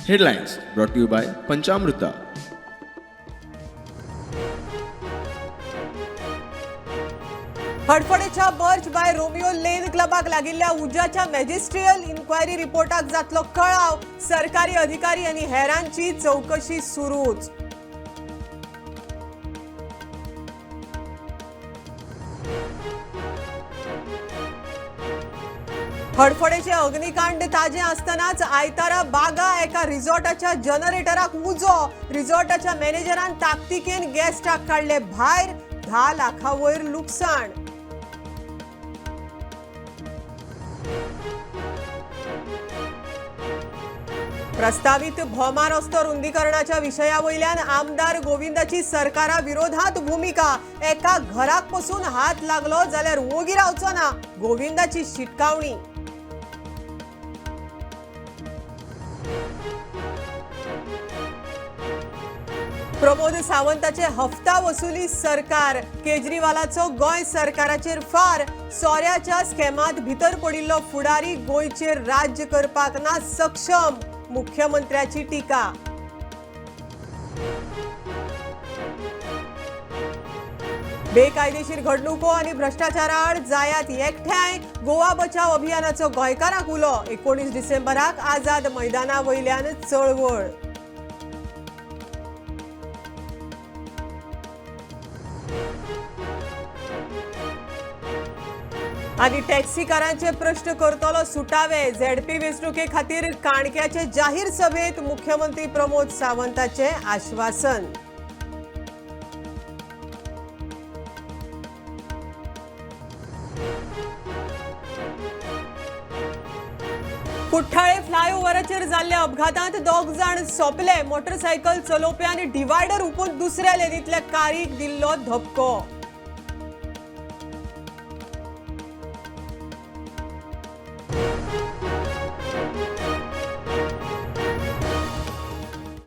Headlines brought to you by Panchamruta. हडफडेच्या birch bye Romeo lane क्लबाक लागिल्ल्या उज्याच्या मॅजिस्ट्रियल इन्क्वायरी रिपोर्टाक जातलो कळाव. सरकारी अधिकारी आनी हेरांची चवकशी सुरूच. हडफडेचे अग्निकांड ताजें आसतनाच आयतारा बागा एका रिसॉर्टाच्या जनरेटराक उजो. रिसॉर्टाच्या मॅनेजरान ताकतिकेन गॅस्टाक काडले भायर. 10 लाखा वयर लुकसाण. प्रस्तावित भोमा रस्तो रुंदीकरणाच्या विशया वयल्यान आमदार गोविंदाची सरकारा विरोधात भूमिका. एका घराक पसून हात लागलो जाल्यार वोगी रावचो ना, गोविंदाची शिटकावणी. प्रमोद सावंताचे हफ्ता वसुली सरकार. केजरीवालाचो गोंय सरकाराचेर फार. सोऱ्याच्या स्कॅमांत भितर पडिल्लो फुडारी गोंयचेर राज्य करपाक ना सक्षम, मुख्यमंत्र्याची टीका. बेकायदेशीर घडणुको आनी भ्रष्टाचाराआड जायात एकठांय. गोवा बचाव अभियानाचो गोंयकारांक उलो. 19 डिसेंबराक आझाद मैदाना वयल्यान चळवळ. आनी टॅक्सीकारांचे प्रश्न करतलो सुटावे. झेडपी वेंचणुके खातीर काणक्याचे जाहीर सभेत मुख्यमंत्री प्रमोद सावंताचे आश्वासन. कुठ्ठाळे फ्लायओव्हराचेर जाल्ल्या अपघातांत 2 जाण सोंपले. मोटरसायकल चलोवप्यान डिवायडर हुपून दुसऱ्या लेनींतल्या कारीक दिल्लो धपको.